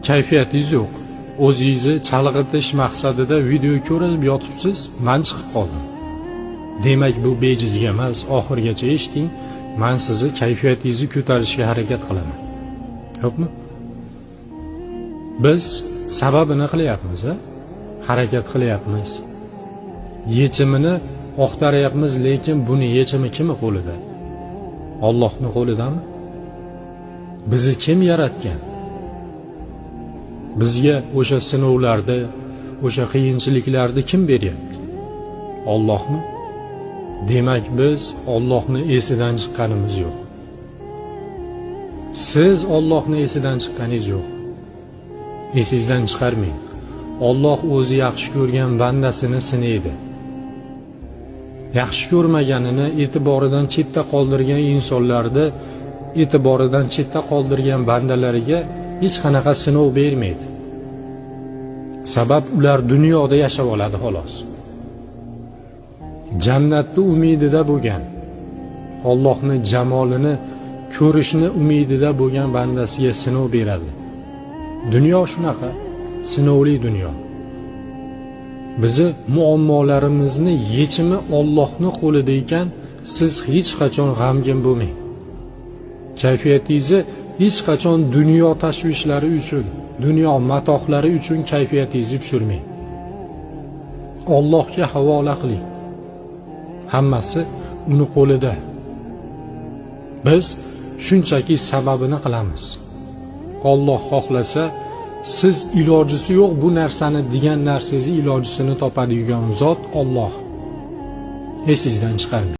Kayfiyatingiz yo'q. O'zingizni chalg'itish maqsadida video ko'rib yotibsiz, man chiqib qoldim. Demak, bu bejizga emas, oxirigacha eshiting. Man sizni kayfiyatingizni ko'tarishga harakat qilaman. Yo'qmi? Biz sababini qilyapmiz, a? Harakat qilyapmiz. Yechimini axtaryapmiz, lekin buni yechimi kimni qo'lida? Allohning qo'lidami? Bizni kim yaratgan? Bizga o'sha sinovlarni, o'sha qiyinchiliklarni kim beryapti? Allohmi? Demak, biz Allohni esidan chiqqanimiz yo'q. Siz Allohni esidan chiqqaningiz yo'q. Esingizdan chiqarmang. Alloh o'zi yaxshi ko'rgan bandasini sinaydi. Yaxshi ko'rmaganini e'tiboridan chetda qoldirgan insonlarni, e'tiboridan chetda qoldirgan bandalariga hech qanaqa sinov bermaydi. Sabab ular dunyoda yashab oladi xolos. Jannatni umidida bo'lgan, Allohning jamolini ko'rishni umidida bo'lgan bandasiga sinov beradi. Dunyo shunaqa, sinovli dunyo. Bizi muammolarimizni yechimi Allohning qo'lida ekan, siz hech qachon g'amgin bo'lmang. Kayfiyatingizni hech qachon dunyo tashvishlari uchun, dunyo matohlari uchun kayfiyatingizni tushirmang. Allohga havola qiling. Hammasi uni qo'lida. Biz shunchaki sababini qilamiz. Alloh xohlasa, siz ilojisi yo'q bu narsani degan narsangizni ilojisini topadigan zot Alloh. Esingizdan chiqarmang.